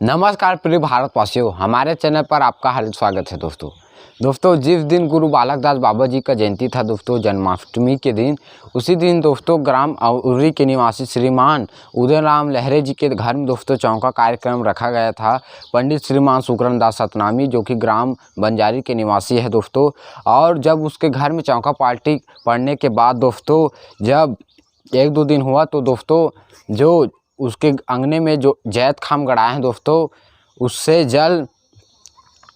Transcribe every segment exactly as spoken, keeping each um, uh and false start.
नमस्कार प्रिय भारतवासियों, हमारे चैनल पर आपका हार्दिक स्वागत है दोस्तों। दोस्तों, जिस दिन गुरु बालक दास बाबा जी का जयंती था दोस्तों, जन्माष्टमी के दिन, उसी दिन दोस्तों ग्राम उर्री के निवासी श्रीमान उदयराम लहरे जी के घर में दोस्तों चौका कार्यक्रम रखा गया था। पंडित श्रीमान सुकरन दास सतनामी, जो कि ग्राम बंजारी के निवासी है दोस्तों, और जब उसके घर में चौका पार्टी पड़ने के बाद दोस्तों, जब एक दो दिन हुआ तो दोस्तों, जो उसके अंगने में जो जैत खाम गड़ाए हैं दोस्तों, उससे जल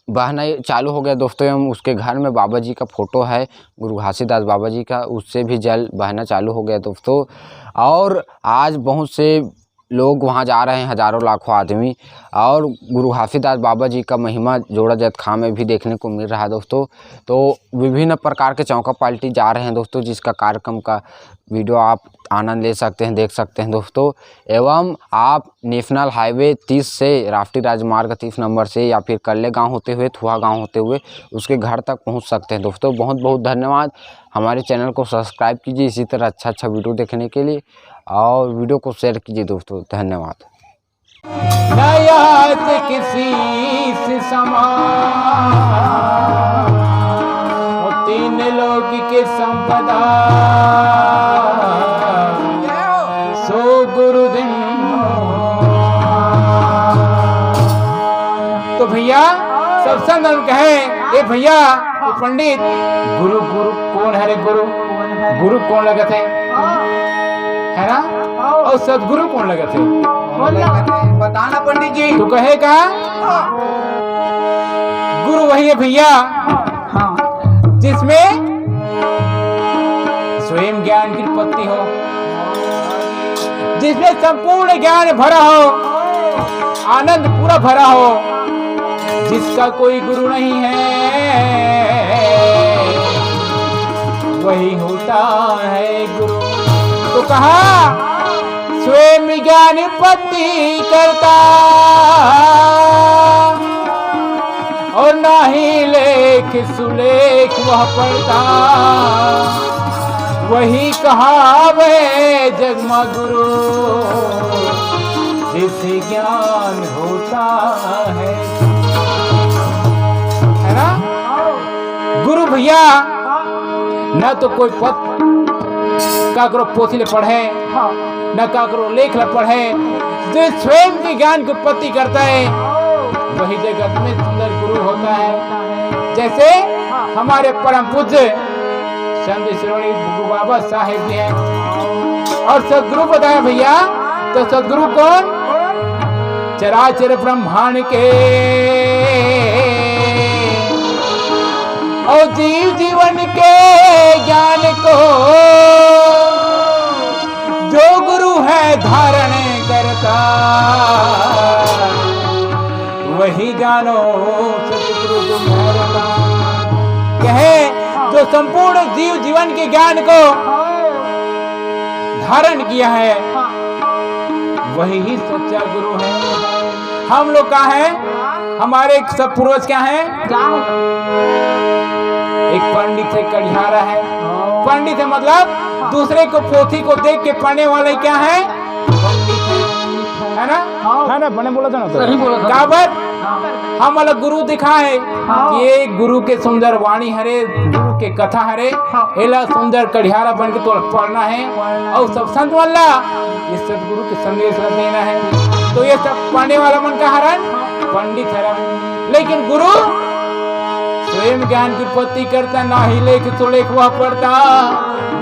बहना चालू हो गया दोस्तों। एवं उसके घर में बाबा जी का फोटो है, गुरु घासीदास बाबा जी का, उससे भी जल बहना चालू हो गया दोस्तों। और आज बहुत से लोग वहाँ जा रहे हैं, हजारों लाखों आदमी, और गुरु घासीदास बाबा जी का महिमा जोड़ा जैत खाम में भी देखने को मिल रहा है दोस्तों। तो विभिन्न प्रकार के चौका पार्टी जा रहे हैं दोस्तों, जिसका कार्यक्रम का वीडियो आप आनंद ले सकते हैं, देख सकते हैं दोस्तों। एवं आप नेशनल हाईवे तीस से, राष्ट्रीय राजमार्ग तीस नंबर से, या फिर कल्ले गांव होते हुए, थुहा गांव होते हुए उसके घर तक पहुंच सकते हैं दोस्तों। बहुत बहुत धन्यवाद। हमारे चैनल को सब्सक्राइब कीजिए इसी तरह अच्छा अच्छा वीडियो देखने के लिए, और वीडियो को शेयर कीजिए दोस्तों। धन्यवाद। दया से किसी से समान, वो तीन लोक के संपदा, सो गुरुदिन। तो भैया, सब संत मन कहे, ए भैया, ए पंडित, गुरु, गुरु कौन है रे गुरु? गुरु कौन लगत है? है ना? और सदगुरु कौन लगत है? बताना पंडित जी। तो कहे का, गुरु वही है भैया, जिसमें स्वयं ज्ञान की उत्पत्ति हो, जिसमें संपूर्ण ज्ञान भरा हो, आनंद पूरा भरा हो, जिसका कोई गुरु नहीं है, वही होता है गुरु। तो कहा, स्वयं ज्ञान उत्पत्ति करता, और ना ही लेख सुलेख वह पढ़ता, वही कहावे जग मा गुरु, जिसे ज्ञान होता है। है ना? गुरु भैया, न तो कोई पद काकरो पोथी ले पढ़े, हाँ। न काकरो लेख ले पढ़े, जो स्वयं के ज्ञान की उत्पत्ति करता है, वही जगत में सुंदर गुरु होता है। जैसे हमारे परम पूज्य संत श्रोमणी गुरु बाबा साहेब जी हैं। और सदगुरु बताया भैया, तो सदगुरु कौन? चराचर ब्रह्मांड के और जीव जीवन के ज्ञान को जो गुरु है धारण करता, वही जानो सतगुरु तुम्हारा। कहे, जो संपूर्ण जीव जीवन के ज्ञान को धारण किया है, वही ही सच्चा गुरु है। हम लोग का है, हमारे सब पूर्वज क्या है? क्या है? एक पंडित है, कढ़ियारा है। पंडित है मतलब दूसरे को पोथी को देख के पढ़ने वाले क्या है? है ना? हाँ। है ना, बने बोला था ना तो। सही बोला था। काबर? हाँ। हमला गुरु दिखाए, हाँ। ये गुरु के सुंदर वाणी हरे, गुरु के कथा हरे, हाँ। एला सुंदर कढ़ियारा बन के तोला पढ़ना है। और सब संत वाला ये सदगुरु के संदेश ला देना है। तो ये सब पढ़ने वाला मन का हरन, पंडित हरन, लेकिन गुरु स्वयं ज्ञान की उत्पत्ति करता, ना ही लेख सुलेख वह पढ़ता,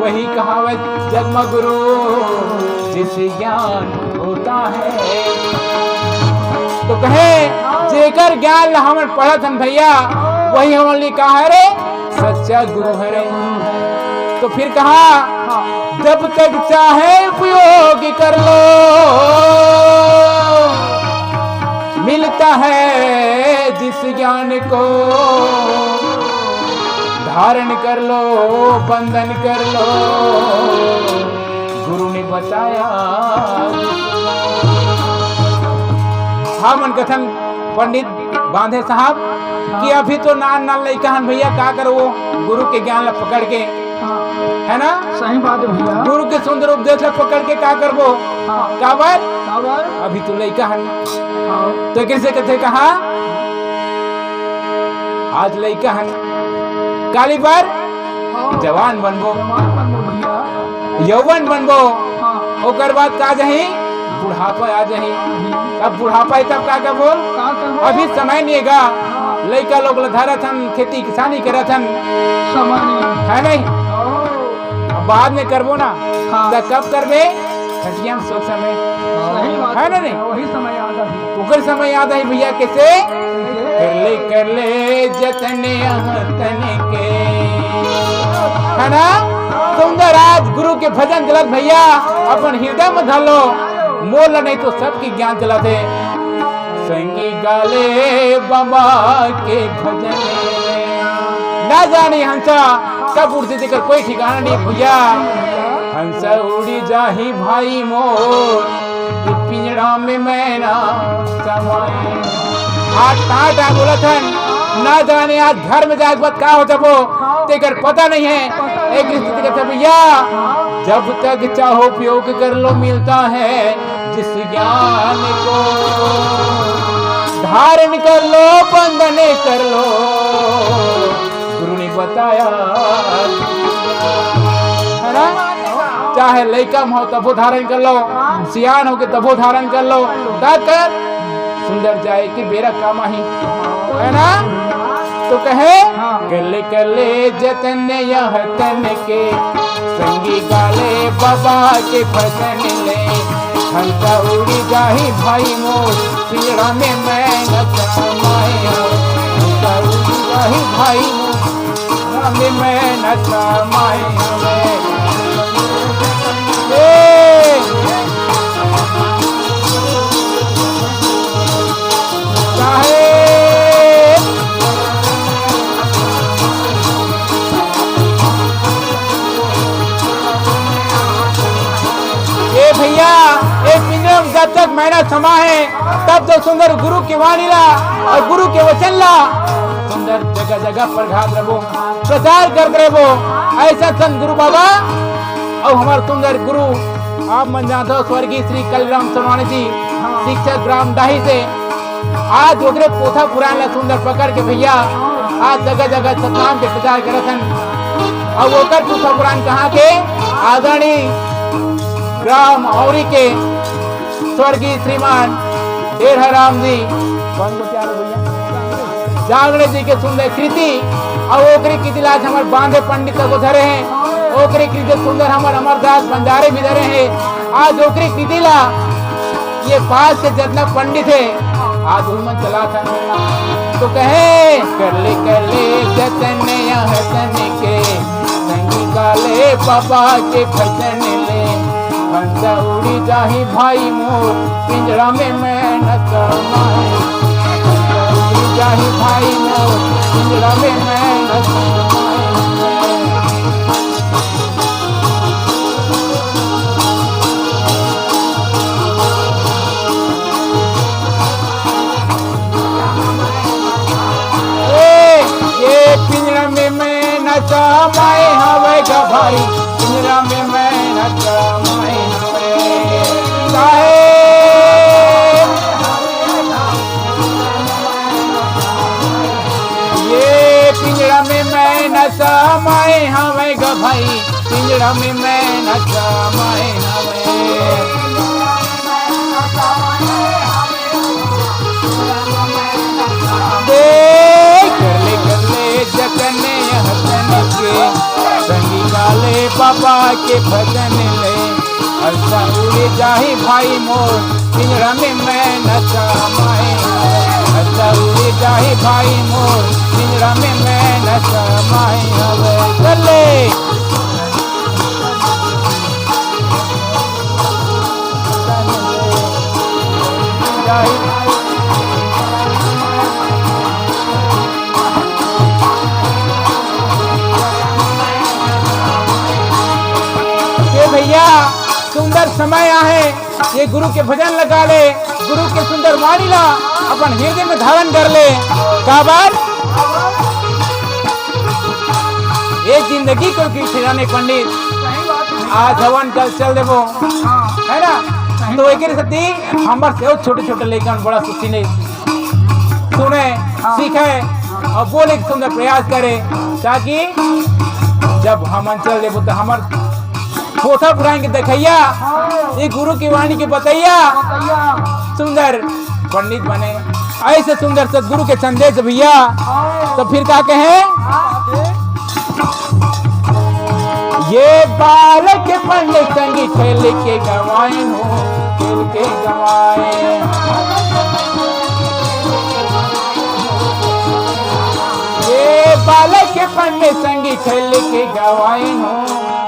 वही कहावे जग मा गुरु, जिसे ज्ञान होता है। तो कहे, जेकर ज्ञान ला हमन पढ़त हन भैया, वही हमन ला कहा रे सच्चा गुरु हरे। तो फिर कहा, जब तक चाहे उपयोग कर लो, मिलता है जिस ज्ञान को, धारण कर लो, वंदन कर लो, गुरु ने बताया। हमन कथन पंडित बांधे साहब कि अभी तो नान नान लइका हन भैया, का करो वो गुरु के ज्ञान ला पकड़ के, है ना? सही बात है भैया। गुरु के सुंदर उपदेश ला पकड़ के का करबो? हाँ। काबर? काबर? अभी तो लइका हन। हाँ। तो कैसे कथे कहा? आज लइका हन, काली बार हाँ। जवान बनबो, जवान बनबो भैया। यौवन बनबो। हाँ। ओकर बाद का जाही? बुढ़ापा आ जाही। अब बुढ़ापा ही तब का करबो? का करबो? अभी समय नहीं गा। हाँ। लइका लोग ला धरत हन, खेती किसानी करत हन। समय नहीं। है नहीं? हाँ। अब बाद में करबो ना, हाँ। त कब करबे? खटिया में सोत समय। सही बात है ना, नहीं? वही समय याद आही। ओकर समय याद आही भैया, कैसे? कैसे? कर ले, कर ले जतन यह तन के। है ना? सुंदर आज गुरु के भजन चलत भैया, अपन हृदय में धर लो, मोर ला नहीं तो सबके ज्ञान चलत हे। संगी गाले बाबा के भजन। ना जाने हंसा कब उड़थे, तेकर कोई ठिकाना नहीं भैया। हंसा उड़ी जाही भाई मोर, ये पिंजड़ा में मैना समाए। आज टाटा बोलत हन, ना जाने आज घर में जाए के बाद का हो जाबो, तेकर पता नहीं है। एक स्थिति कहते भैया, जब तक चाहो उपयोग कर लो, मिलता है जिस ज्ञान को। धारण कर लो, बंदन कर लो, गुरु ने बताया, है ना? चाहे लइका में हो तभो धारण कर लो, सियान हो के तभो धारण कर लो, का कर सुंदर जाए के बेरा काम आही, है ना? तो कहे, हाँ। कले कले जतन यह तन के, संगी गाले बाबा के भजन ले। हंसा उड़ी जाही भाई मोर, पिंजड़ा में मैं न समाए हवे। हंसा उड़ी जाही भाई मोर, पिंजड़ा में मैं न समाए हवे। ए! साहेब। ए भैया, ए पिंजरा में जब तक मैना समा है, तब तो सुंदर गुरु के वाणी ला और गुरु के वचन ला सुंदर जगह जगह प्रचार करबो, प्रचार करत रहबो। ऐसा संत गुरु बाबा और हमारे सुंदर गुरु आप मन जानत हो स्वर्गीय श्री कलीराम सोनवानी जी, शिक्षक ग्राम डाही से, आज ओकरे पोथा पुराण ला सुंदर पकड़ के भैया आज जगह जगह सतनाम के प्रचार करत हन। अब ओकर पोथा पुराण कहाँ के? आदरणीय ग्राम औरी के स्वर्गीय श्रीमान डेढ़ा राम जी, कौन को प्यारे भैया? जांगड़े जी के सुंदर कृति, और ओकरे कृति ला आज हमर बांधे पंडित तक धरे हैं, ओकरे कृति सुंदर हमर अमरदास बंजारे भी धरे हैं। आज ओकरे कृति ला ये पास के जतना पंडित है, आज उमन चला था। तो कहे, कर ले, कर ले जतन यह तन के, संगी गाले बाबा के भजन ले। हंसा उड़ी जाही भाई मोर, पिंजरा में मैं न समाए। हंसा उड़ी जाही भाई मोर, पिंजरा में मैं न समाए। ए, ये पिंजरा में मैं न समाए हवे गा भाई, पिंजरा में मैं न समाए हवे। साहेब, ये पिंजरा में मैं न समाए हवे गा भाई, पिंजरा में मैं न समाए हवे। देख, कर ले, कर ले जतन यह तन के, संगी गाले बाबा के भजन ले। हंसा उड़ी जाही भाई मोर, पिंजरा में मैं न समाए। हंसा उड़ी जाही भाई मोर, पिंजरा में मैं न समाए हवे। कर ले। ये भैया, सुंदर समय आहे, ये गुरु के भजन लगा ले, गुरु के सुंदर वाणी ला अपन हृदय में धारण कर ले। काबर? ये जिंदगी को की ठिकाने पंडित, आज हवन कल चल देबो, है ना? तो एक सेती हमर से छोटे छोटे लइका मन बड़ा खुशी नहीं सुने, सीखे और बोले के सुंदर प्रयास करे, ताकि जब हमन चल देबो तो हमर पोथा पुरान के देखैया, ये गुरु की वाणी के बतैया, सुंदर पंडित बने, ऐसे सुंदर सदगुरु के संदेश भैया। तो फिर का कहे, ये बालक पंडित संगी खेल के गवाए हो, खेल के गवाए। ये बालक पंडित संगी खेल के गवाए हो,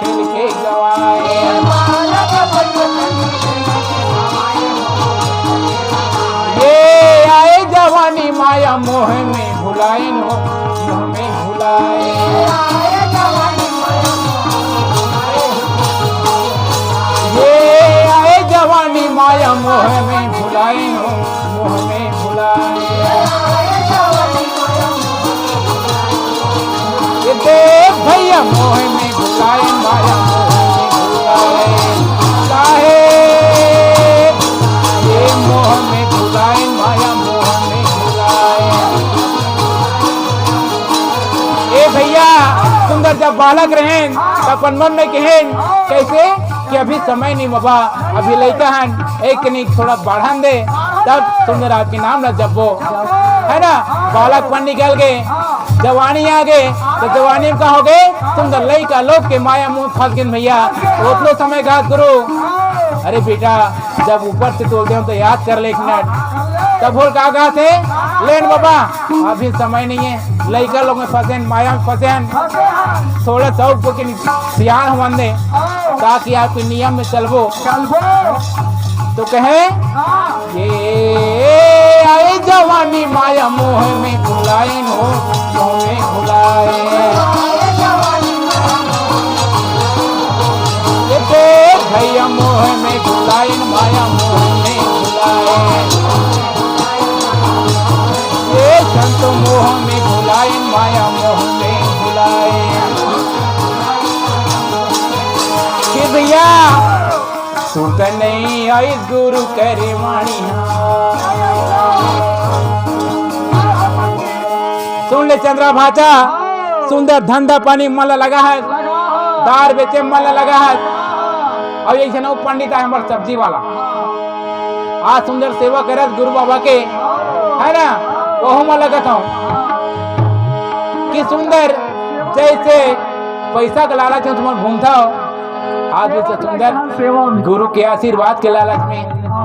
खेल के गवाए। ये आए जवानी माया मोह में भुलाइन हो, मोह में भुलाए। ये आए जवानी माया मोह में भुलाइन हो, मोह में भुलाए। ये देख भैया मोह में भुलाए, माया मोह में भुलाए। काहे ये मोह में भुलाए, माया मोह में भुलाए। ए भैया, सुंदर जब बालक रहेन, त अपन मन में कहेन, कैसे कि अभी समय नहीं बाबा, अभी लइका हन, एक कनी थोड़ा बढ़न दे, तब सुंदर आपके नाम ला जपबो, है ना? बालक पन निकल गे, जवानी आ गे, तो जवानी में का हो गे? सुंदर लइका लोग के माया मोह फंस गेन भैया। ओतनो समय कहा गुरु, अरे बेटा, जब ऊपर से तोल दे तो याद कर ले एक मिनट। तब बोल का कहा थे, लेन बाबा, अभी समय नहीं है, लइका लोग में फंसेन, माया में फंसेन, थोड़ा शौक को कि सियान होवन दे, ताकि आपके नियम में चलबो। चलबो। तो कहे, हाँ। ये आए जवानी माया मोह में भुलाइन हो, मोह में भुलाए। ये देख भैया मोह में भुलाइन, माया मोह में भुलाए। ये संत मोह में भुलाइन, माया मोह में भुलाए। कि भैया सुत नहीं आई गुरु करे वाणी हा। सुन ले चंद्रा भाचा, सुंदर धंधा पानी मन ला लगा है, दार बेचे मन ला लगा है। अब एक झन अउ पंडित आए हमार सब्जी वाला, आज सुंदर सेवा करत गुरु बाबा के, है ना, वहू मन लगत हूँ कि सुंदर जैसे पैसा के लालच में तुमन घूमता हो, आज भी तो सुंदर सेवा में। गुरु के आशीर्वाद के लालच में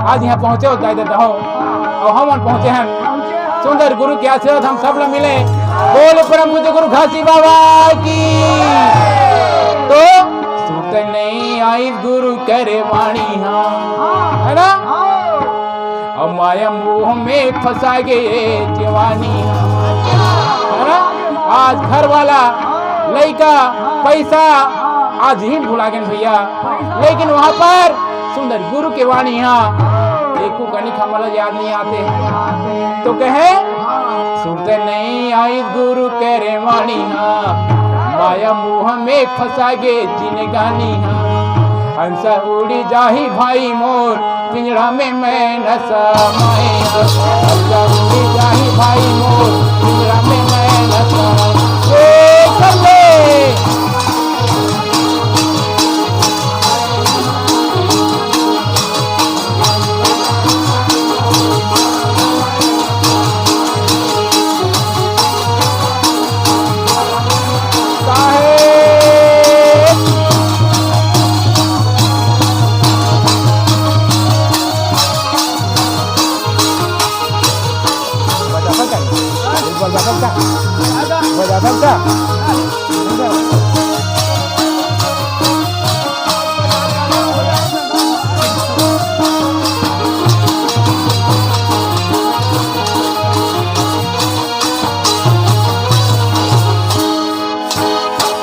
आज यहाँ पहुँचे हो, दाई ददा हो, और हमन पहुँचे हैं। सुंदर गुरु के आशीर्वाद हम सब ला मिले। बोल परम पूज्य गुरु घासी बाबा की। तो सुत नहीं आई गुरु करे वाणी हा, है ना? और माया मोह में फंसा गे जवानी हा, है ना? आज घर वाला, लइका, पैसा, आज ही भुला गेन भैया। लेकिन वहाँ पर सुंदर गुरु के वाणी हा, एको कनिक हमला याद नहीं आते। तो कहे, सुत नहीं आई गुरु करे वाणी हा, माया मोह में फंसा गे जिनगानी हा। हंसा उड़ी जाही भाई मोर, पिंजरा में मैं न समाए। हंसा उड़ी जाही भाई मोर, पिंजरा में मैं न समाए। ए, कर ले।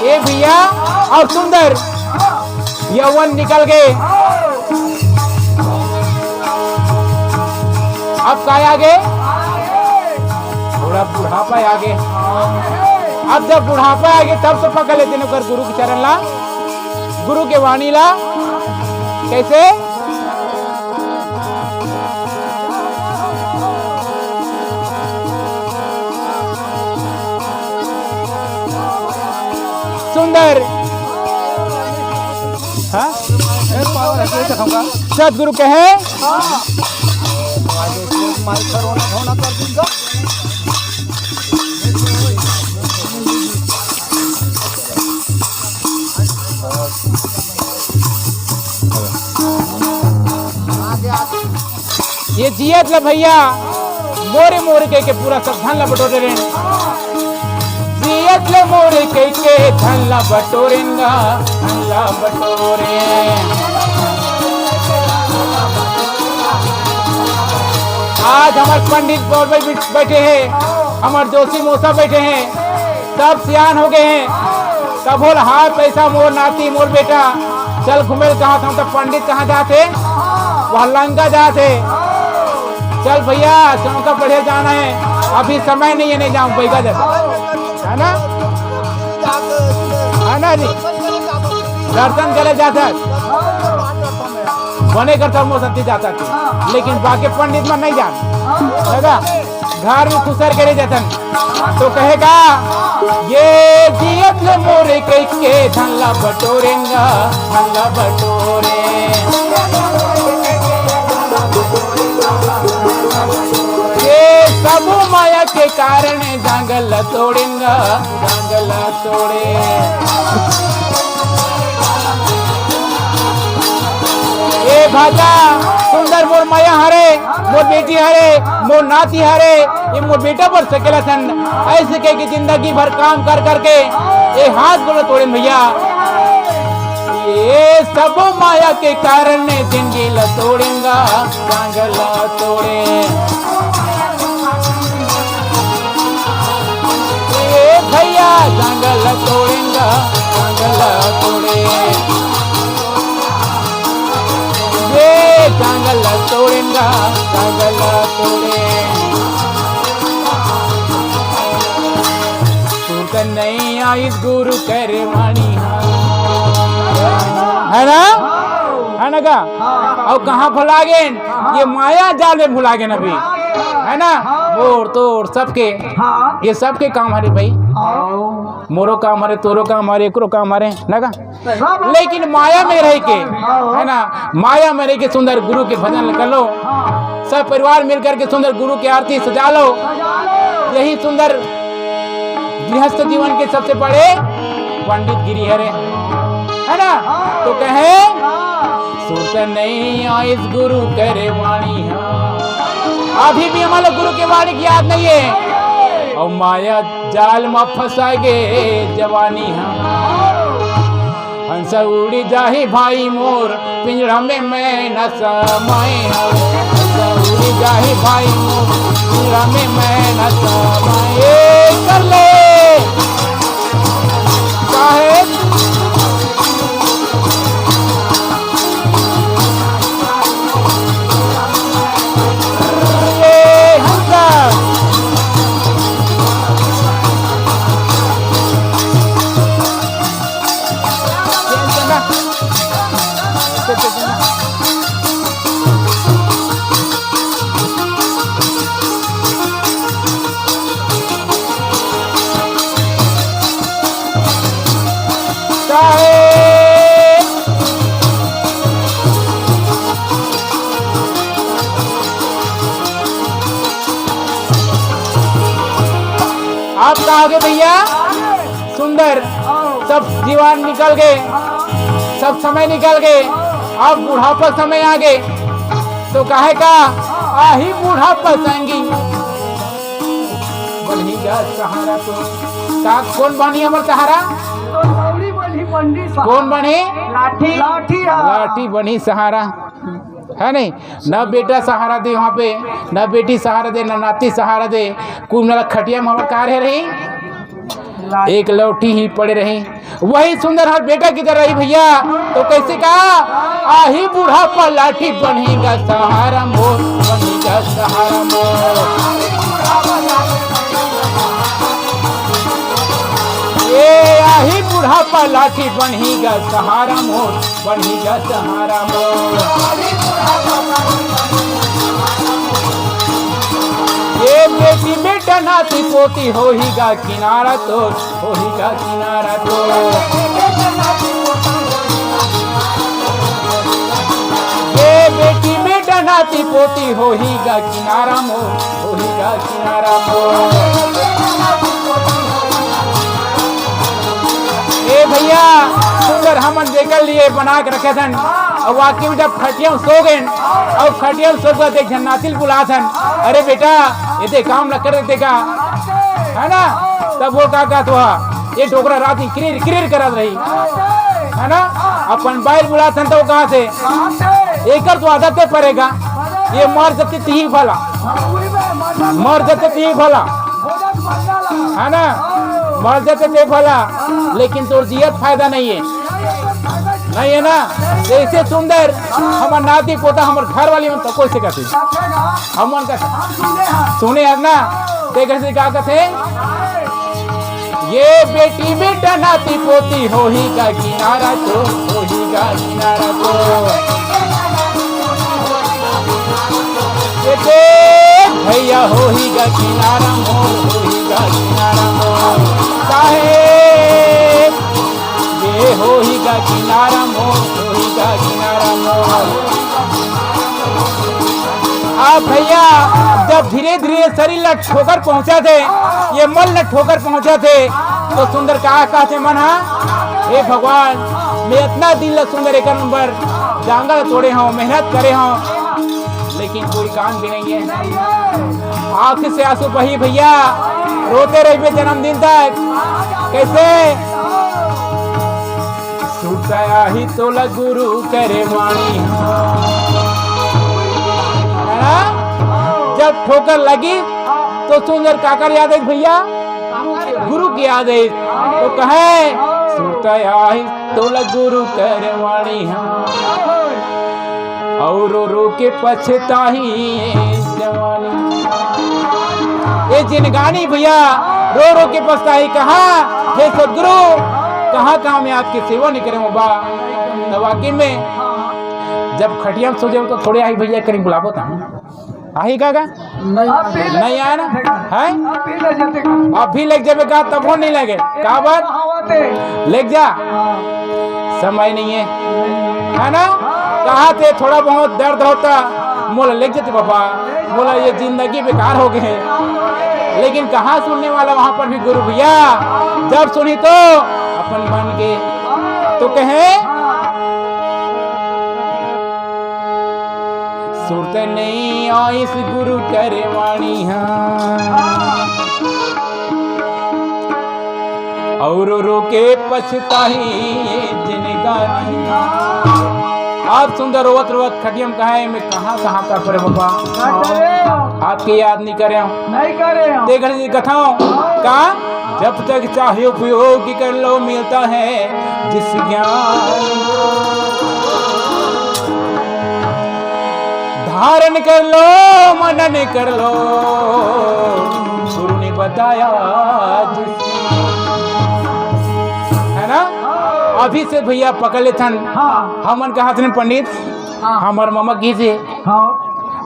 ए भैया, और सुंदर यौवन निकल गे। अब का आगे? थोड़ा बुढ़ापा आगे। अब जब बुढ़ापा आगे, तब तो पकड़ लेते हैं ओकर गुरु के चरण ला, गुरु के वाणी ला। कैसे? सुंदर। हाँ? सतगुरु कहे। ये जियत ल भैया, मोरे मोरे कहिके पूरा सब धन ल बटोरे रेन। जियत ल मोरे कहिके धन ल बटोरेन गा, धन ल बटोरे। आज हमर पंडित बउर बैठ-, बैठे हे, हमर जोशी मौसा बैठे हे, सब सियान हो गए हे। कभो ल हाथ पैसा मोर नाती, मोर बेटा, चल घूमे ल कहा था, तो पंडित कहाँ जात हे? वह लंका जात हे। चल भैया, चौका पढ़े जाना हे, अभी समय नहीं हे, नहीं जाऊँ, बैगा जाता, है ना? है ना जी? दर्शन करे जाता, बने करता मोर सती जाता थी, लेकिन बाकी पंडित मन नहीं जान, है ना? घर में खुसर करे जातन। तो कहे का, ये जियत ल मोरे कहिके धन ल बटोरेन गा, धन ल बटोरे। ये सबो माया के कारण जांगर ल तोड़ेन गा, जांगर ल तोड़े। ए भाजा, सुंदर मोर माया हरे, मोर बेटी हरे, मोर नाती हरे, ये मोर बेटा बर सकेला सन। ऐसे कहिके जिंदगी भर काम कर करके ये हाथ गोड़ तोड़ेन भैया। ये सब माया के कारण जिंदगी ल तोड़ेन गा, जांगर ल तोड़े। ए भैया, जांगर ल तोड़ेन गा, जांगर ल तोड़े। ए जांगर ल तोड़ेन गा, जांगर ल तोड़े। सुरत नहीं आइस गुरु कर वाणी, है ना? है ना का? अउ कहाँ भुला गेन? ये माया जाल में भुला गेन अभी, है ना? मोर तोर सबके, ये सबके काम हरे भाई। मोरो काम हरे, तोरो काम हरे, एकरो काम हरे, ना का? लेकिन माया में रह के, है ना, माया में रह के सुंदर गुरु के भजन कर लो, सब परिवार मिल करके सुंदर गुरु की आरती सजा लो। यही सुंदर गृहस्थ जीवन के सबसे बड़े पंडित गिरी हरे, है ना? तो कहे, सुरत नहीं आइस गुरु कर वाणी हा। अभी भी हमला गुरु के वाणी के याद नहीं हे। अउ माया जाल म फंसा गे जवानी हा। हंस उड़ी जाही भाई मोर, पिंजरा में मैं न समाए हूँ। हंस उड़ी जाही भाई मोर, पिंजरा में मैं न समाए। ए, कर ले। काहे? ए, हंसा। आप कहा गे भैया? सुंदर, सब जीवन निकल गे, सब समय निकल गे, अब बुढ़ापा समय आ गे, तो काहे का आही बुढ़ापा संगी बनही गा सहारा तो। का कोन बनही हमर सहारा? तो लौड़ी बनही पंडित साहब। कोन बनही? लाठी। लाठी हा। लाठी बनही सहारा, है नहीं? ना बेटा सहारा दे वहाँ पे, ना बेटी सहारा दे, ना नाती सहारा दे। कुल मिला खटिया में हमर का रहे रही? एक लौठी ही पड़े रही। वही सुंदर हर बेटा की तरह रही भैया। तो कैसे का? आही बुढ़ापा लाठी बनही गा सहारा मोर, बनही गा सहारा मोर। ए आही बुढ़ापा लाठी बनही गा सहारा मोर, बनही गा सहारा मोर। ए बेटी बेटा नाती पोती होही गा किनारा तोर, होही गा किनारा तोर। ए बेटी बेटा नाती पोती होही गा किनारा मोर, होही गा किनारा मोर। ए भैया, सुंदर हमन जेकर लिए बना के रखे थन, अउ वाकई में जब खटिया में सो गए, अउ खटिया में सो गए, एक झन नाती ल बुलाथन, "अरे बेटा, ये दे काम ल कर देते का?" है ना? तब वो का कहत हुआ, ये डोकरा रात दिन किरिर किरिर करत रही, है ना? अपन बाई ल बुलाथन तो कहाँ से? एकर तो आदत पड़ेगा, ये मर जते तिही भला, मर जते तिही भला, है ना? मर जते ते भला, लेकिन तोर जियत फायदा नहीं है, नहीं है ना? जैसे सुंदर हमर नाती पोता, हमर घर वाली मन तो कोई से कहते, हमन का सुने हन ना, ते कैसे का कहते? ये बेटी बेटा नाती पोती होही गा किनारा तो, होही गा किनारा तो। ये देख भैया होही गा किनारा मोर, होही गा किनारा मोर। साहेब, ये होही गा किनारा मोर, होही गा किनारा मोर। आ भैया, जब धीरे-धीरे शरीर ला ठोकर पहुंचथे, ये मन ला ठोकर पहुंचथे, तो सुंदर का कहथे मन हा, "हे भगवान, मैं इतना दिन ला सुंदर एकर बर जांगर तोड़े हंव, मेहनत करे हंव, लेकिन कोई काम भी नहीं है।" आंख से आंसू बही भैया, रोते रहिबे जन्मदिन तक। कैसे? सुरता आही तोला गुरु करे वाणी। है ना? जब ठोकर लगी तो सुंदर काकर याद आई भैया, गुरु की याद आई। तो कहे, "सुरता आही तोला गुरु करे वाणी हा, अउ रो रो के पछताही जवानी।" ये जिनगानी भैया रो रो के पछताही। कहा, "हे सदगुरु, कहाँ कहाँ मैं आपकी सेवा नहीं करे हूँ बा।" तो वाकई में जब खटिया में सो जाओ तो थोड़े आही भैया करीब बुलाबो ता। आही का का? नहीं। नहीं आया ना? हैं? अभी ले जाते का? अभी ले जाबे का, तब वो नहीं लगे। का बात? लेग जा। समय नहीं है, है ना? कहा थे थोड़ा बहुत दर्द होता, मोला लेग जाते बाबा, मोला ये जिंदगी बेकार हो गए। लेकिन कहाँ सुनने वाला, वहां पर भी गुरु भैया जब सुनी तो अपन मन के तो कहे, सुरत नहीं आइस गुरु करे वाणी हा, अउ रो के पछताही जिनगानी। आप सुंदर रोवत रोवत खटिया में कहा, "मैं कहाँ कहाँ का करे बाबा, आपके याद नहीं करे हूँ।" नहीं करे हूँ। देख रहे कथा का, "जब तक चाहे उपयोग कर लो, मिलता है जिस ज्ञान को। धारण कर लो, मनन कर लो, गुरु ने बताया जिस।" है ना? अभी से भैया पकड़ लेथन। हाँ। हमन कहा थन पंडित, हाँ। हमर ममा की से हाँ।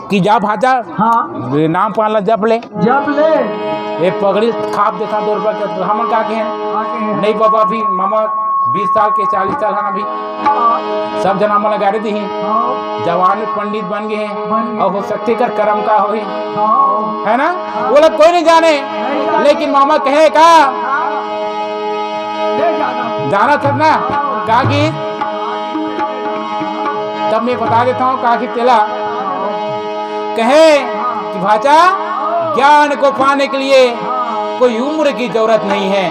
कि जा भाजा, हाँ। नाम पान ला जप ले। जप ले। ये पगड़ी खाप देखा दो रुपया के, तो हमन का कहें? का कहें? नहीं बाबा, अभी ममा बीस साल के, चालीस साल है ना अभी। हाँ। सब जना मन गाड़ी दी। हाँ। जवान पंडित बन गए हैं। बन गए। अब हो सकते कर कर्म का होही। हाँ। है ना? हाँ। वो लोग कोई नहीं जाने, नहीं जाने। लेकिन मामा कहे का? हाँ। ले जाना। जाना था ना? हाँ। का की? तब मैं बता देता हूँ का की तेला। कहे कि भाचा, ज्ञान को पाने के लिए कोई उम्र की जरूरत नहीं है।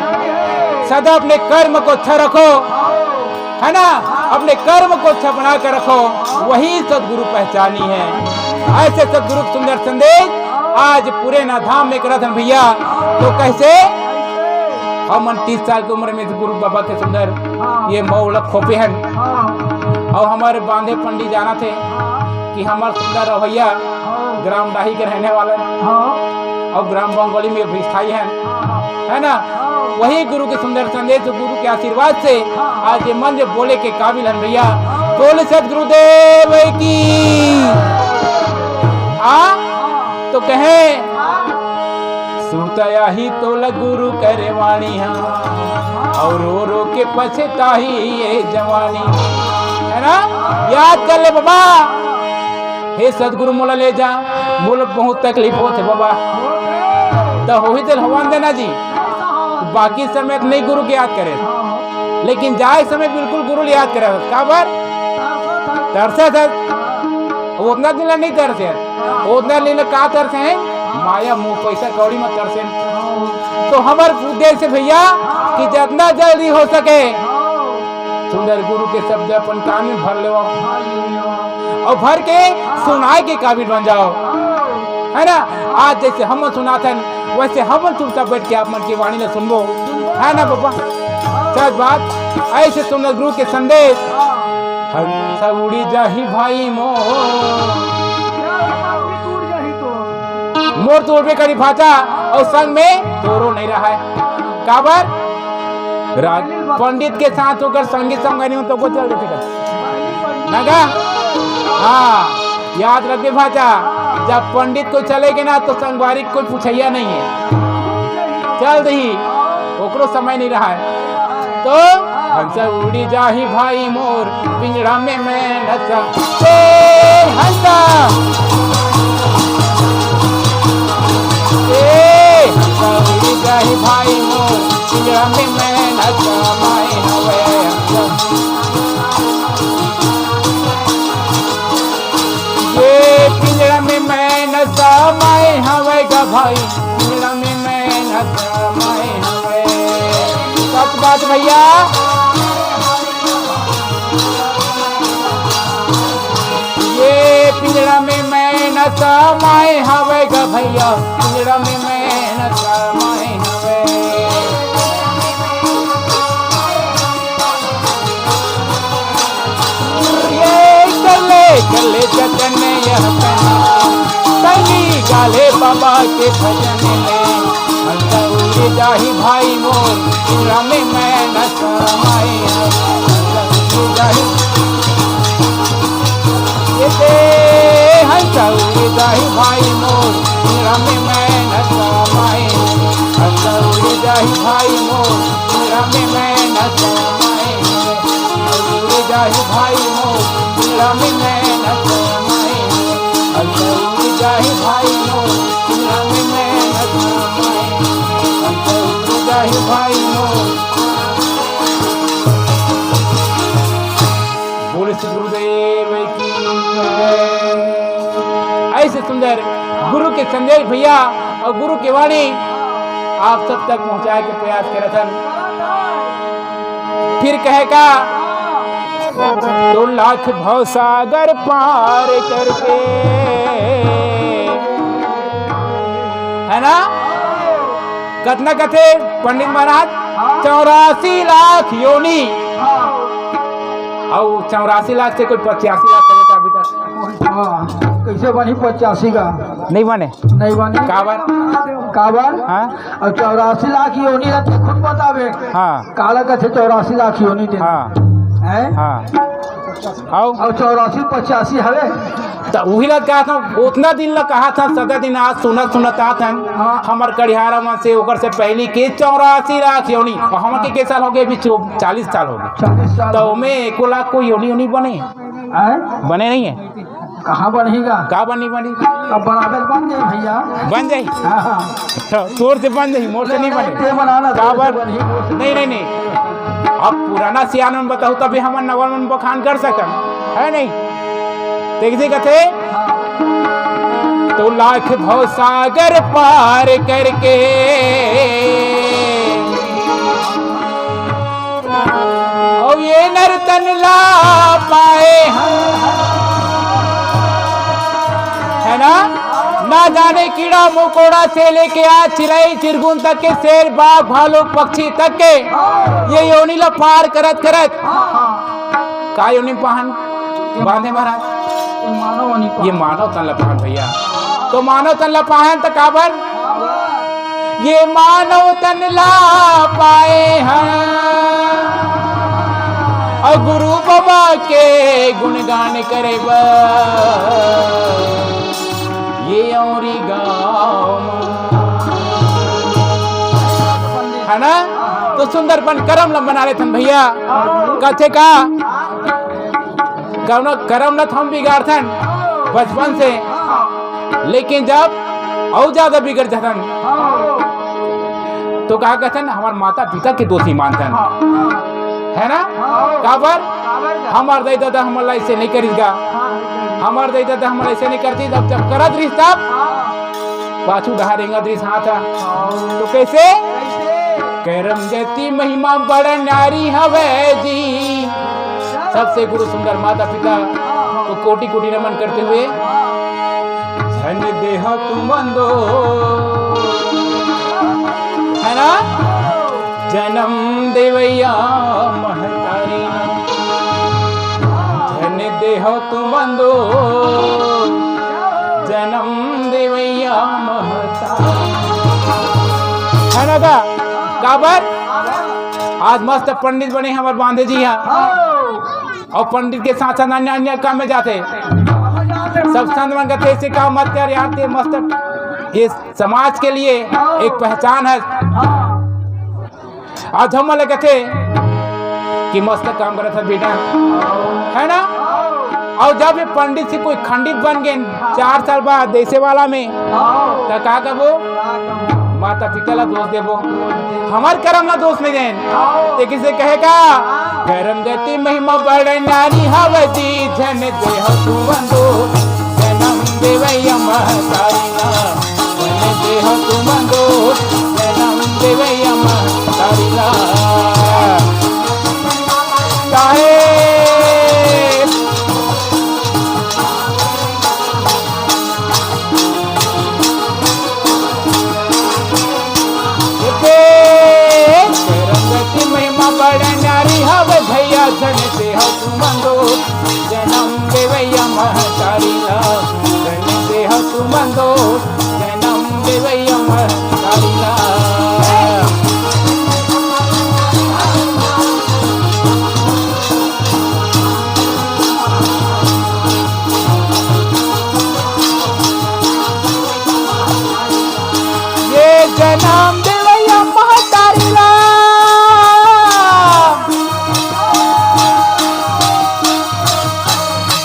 सदा अपने कर्म को अच्छा रखो, है ना? अपने कर्म को अच्छा बना कर रखो, वही सदगुरु पहचानी है। ऐसे सदगुरु का सुंदर संदेश आज पूरे ना धाम में करत हन भैया। तो कैसे? हमन तीस साल की उम्र में गुरु बाबा के सुंदर हाँ। ये मऊ ला खोपे हन। हाँ। अउ हमर बांधे पंडित जानत हे हाँ। कि हमर सुंदर रवैया हाँ। ग्राम डाही के रहने वाला हे हाँ। अउ ग्राम बंगोली में भी स्थायी हे, हाँ। है ना? हाँ। वही गुरु के सुंदर संदेश, गुरु के आशीर्वाद से आज ये मंच बोले के काबिल हन भैया। बोले सतगुरुदेव की। आ तो कहे, सुरता आही तोला गुरु करे वाणी हा, और रो रो के पछताही ये जवानी, है ना? याद कर ले बाबा, हे सतगुरु मोला ले जा, मोला बहुत तकलीफ होत हे बाबा। त होही तेल हवन देना जी, बाकी समय त नहीं गुरु के याद करे, लेकिन जाए समय बिल्कुल गुरु ले याद करे। काबर? तरसत हे। उतना दिन ला नहीं तरसे, उतना दिन ला का तरसे हे? माया मोह पैसा कौड़ी में तरसे। तो हमर उद्देश्य भैया कि जितना जल्दी हो सके सुंदर गुरु के शब्द अपन कान में भर लेवो और भर के सुनाए के काबिल बन जाओ, है ना? आज जैसे हम सुनाथन वैसे हम चुपचाप बैठ के आप मन की वाणी ला सुनबो, है ना बाबा? सच बात, ऐसे सुंदर गुरु के संदेश। हंसा उड़ी जाही भाई मोर, मोर तो उड़बे करी भाचा, और संग में तोरो नहीं रहा है। काबर? राज पंडित के साथ होकर संगी संगनी हो तो को चल देते कर। नगा? हाँ, याद रखबे भाचा, जब पंडित को चले गे ना तो संगवारी को कोई पूछैया नहीं है। चल दही, ओकरो समय नहीं रहा है। तो हंसा उड़ी जाही भाई मोर, पिंजड़ा में मैं नसा। ए हंसा, ए हंसा उड़ी जाही भाई मोर, पिंजड़ा में मैं नसा, माय हवे हंसा। ये पिंजड़ा में मैं नसा, माय हवे गा भाई, पिंजड़ा में मैं नसा, माय हवे। सच बात भैया, ये पिंजड़ा में मैं नसा, माय हवे गा भैया, पिंजड़ा में मैं नसा, माय हवे। ये कल्ले कल्ले जतन यह पहना, तनी गाले बाबा के भजन ले। हंसा उड़ी जाही भाई मोर, पिंजड़ा में मैं न समाई। हंसा उड़ी जाही, ये दे हंसा उड़ी जाही भाई मोर, पिंजड़ा में मैं न समाई। हंसा उड़ी जाही भाई मोर, पिंजड़ा में मैं न समाई। हंसा उड़ी जाही भाई मोर, पिंजड़ा में मैं न समाई। हंसा उड़ी जाही भाई मोर, पिंजड़ा में मैं न समाई। हंसा उड़ी जाही भाई मोर। बोले श्री गुरुदेव की जय। ऐसे सुंदर गुरु के संदेश भैया और गुरु की वाणी आप सब तक पहुंचाए के प्रयास करत हन। फिर कहे का, तो लाख भव सागर पार करके, है ना? कतना कथे पंडित महाराज? हाँ। चौरासी लाख योनि। हाँ। अउ चौरासी लाख से कोई पचासी लाख करे का अभी तक? हाँ, कैसे बनी पचासी का? नहीं बने। नहीं बने। काबर? काबर? हाँ? अउ चौरासी लाख योनि ला तो खुद बतावे। हाँ। काला कथे चौरासी लाख योनि देना। हाँ। हैं? हाँ। अउ? अउ चौरासी पचासी हवे। त उही ला कहा था, उतना दिन ला कहा था, सदा दिन आज सुनत सुनत आत हन। हाँ। हमर कड़िहारा मन से, ओकर से पहली के चौरासी लाख योनि। अउ हमर के, के साल हो गए? अभी चौ-, चालीस साल हो गए। चालीस साल। त ओमे एको लाख कोई योनि, योनि बने? हैं? बने नहीं है। कहाँ बनही गा? का बनी, बनी? अब बराबर बन जाई भैया। बन जाई? हाँ, हाँ। तो तोर से बन जाई, मोर से नहीं बने। ते बना ना, काबर? तोर से बनही, मोर से नहीं, नहीं, नहीं। अब पुराना सियान मन बताहू, तभी हमन नवा मन बखान कर सकन, है नहीं? देख, देख, कथे, तो लाख भव सागर पार करके अउ ये नर तन ला पाए हम, है ना? ना जाने कीड़ा मकोड़ा से लेके आज चिरई चिरगुन तक के, शेर बाघ भालू पक्षी तक के, ये योनि ला पार करत करत का योनि पाहन बांधे महाराज? ये मानव तन ला पाहन भैया। तो मानव तन ला पाहन त काबर? ये मानव तन ला पाए हैं, अउ गुरु बाबा के गुणगान करे बर ये औरी गाँव म। है ना? तो सुंदरपन करम ल बना लेथन भैया। कथे का, कौनो करम ल त हम बिगाड़थन बचपन से, लेकिन जब अउ ज्यादा बिगड़ जाथन, तो का कहथन, हमर माता पिता के दोषी मानथन, है ना? काबर? हमर दाई ददा हमर ला ऐसे नहीं करिस गा, हमर दाई ददा हमर ऐसे नहीं करती, जब जब करत रहिस तब पाछू डहार रेंगत रहिस हाथ ह। तो कैसे? करम गति महिमा बड़ नारी हवै जी। सबसे गुरु सुंदर माता पिता को कोटि कोटि नमन करते हुए, धन देह तुमन दो, है ना? जनम देवैया महतारी ना, धन देह तुमन दो, जनम देवैया महतारी। है ना गा? काबर? आज मस्त पंडित बने हमर बांधे जी हा। अउ पंडित के साथ साथ अन्य अन्य काम में जाथे। सब संत मन कहते, "ऐसे काम मत कर यार, ते मस्त ये समाज के लिए एक पहचान है।" आज हमन ल कथे कि मस्त काम करत हस बेटा, है ना? अउ जब ये पंडित से कोई खंडित बन गे चार साल बाद ऐसे वाला में, त का करबो? माता पिता ला दोष देबो, हमर करम ला दोष नहीं देन। ते किसे कहे का? करम गति महिमा बड़ नारी हवै जी, धन देह तुमन दो, जनम देवैया महतारी ना। धन देह तुमन दो, जनम देवैया महतारी ना। काहे? ए, करम गति महिमा बड़ नारी हवै भैया, धन देह तुमन दो, जनम देवैया महतारी ला। धन देह तुमन दो, जनम देवैया महतारी ला। ये जनम देवैया महतारी ला,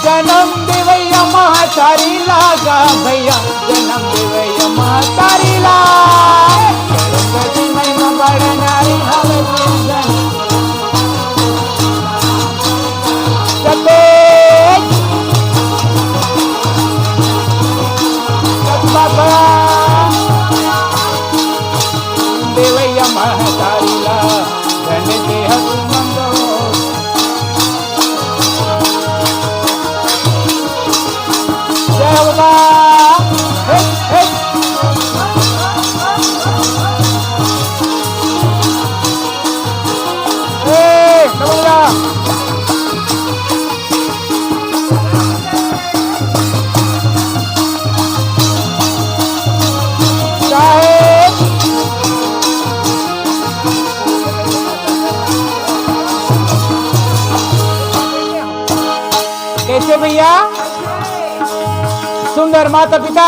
जनम देवैया महतारी ला गा भैया, जनम देवैया महतारी ला। सरस्वती महिमा बड़ नारी हवै जी, जन सतेज। सत बाबा। देवैया महतारी ला, धन देह तुमन दो। जय हो बाबा। हे, हे। ए, नमो राम। साहेब। कैसे भैया? सुंदर माता पिता,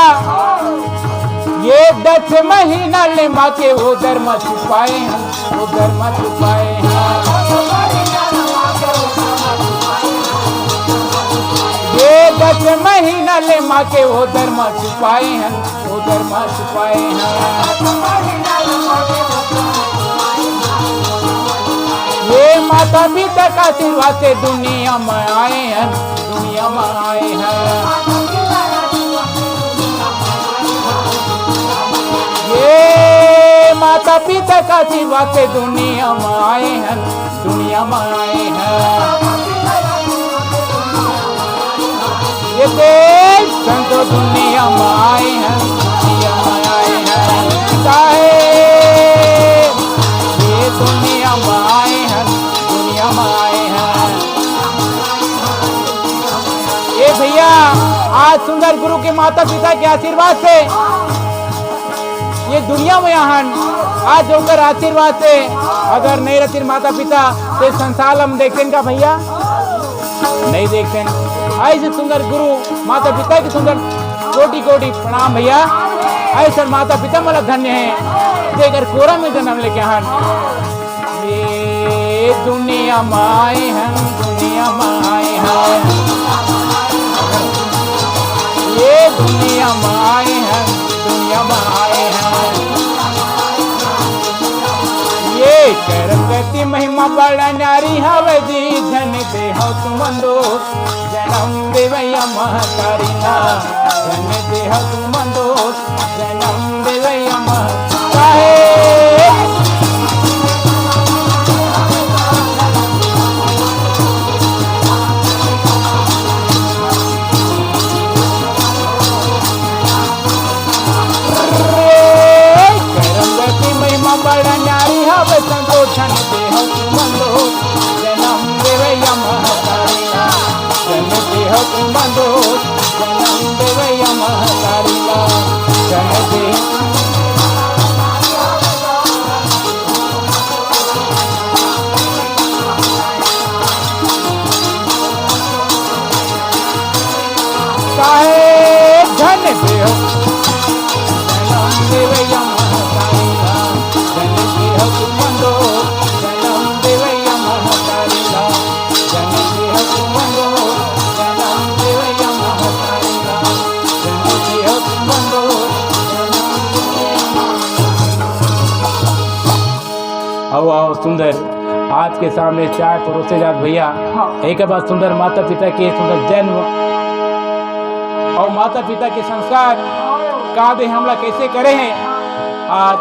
ये दस महीना ले माँ के वो धर्म छुपाए हैं, वो धर्म छुपाए हैं। ये दस महीना ले माँ के वो धर्म छुपाए हैं, वो धर्म छुपाए हैं। ये माता पिता का आशीर्वाद से दुनिया में आए हैं, दुनिया में आए हैं। ये माता पिता का आशीर्वाद से दुनिया में आए हैं, दुनिया में आए हैं। ये देश संतो दुनिया में आए हैं, दुनिया में आए हैं। साहेब, ये दुनिया में आए हैं, दुनिया में आए हैं। ए भैया, आज सुंदर गुरु के माता पिता के आशीर्वाद से ये दुनिया में आहन, आज ओकर आशीर्वाद से अगर नहीं रहतिन माता पिता, तो ये संसार ला हम देखतेन का भैया? नहीं देखतेन। ऐसे सुंदर गुरु, माता पिता के सुंदर कोटि कोटि प्रणाम भैया। ऐसे माता पिता मोला धन्य हे, जेकर कोरा में जन्म लेके आहन। ये दुनिया में आए हैं, दुनिया में आए हैं, ये दुनिया में आए हैं, दुनिया में आए हैं। ये करम करती महिमा बड़ा नारी हवे जी, धन देहो तुमन दोष, जन्म देवैया महतारी ना, धन देहो तुमन दोष, जन्म देवैया महतारी। करम करती महिमा बड़ा नारी हवे संतोषन देह तुमन दोष, जन्म देवैया महतारी ना, जन्म देह तुमन दोष, जन्म देवैया महतारी ना, जन्म देह काहे धन देव, जन्म देवैया महतारी ना, जन्म देव तुमन दोष, जन्म देवैया महतारी ना, जन्म देव तुमन दोष, जन्म देवैया महतारी ना, जन्म देव तुमन दोष, जन्म देवैया महतारी ना। आओ, आओ, सुंदर, आज के सामने चाय परोसे जात भैया। हाँ। एक बार सुंदर माता पिता के सुंदर जन्म और माता पिता के संस्कार का दे हमला कैसे करे हैं, आज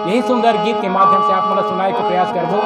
यही सुंदर गीत के माध्यम से आप मन ला सुनाए के प्रयास करबो।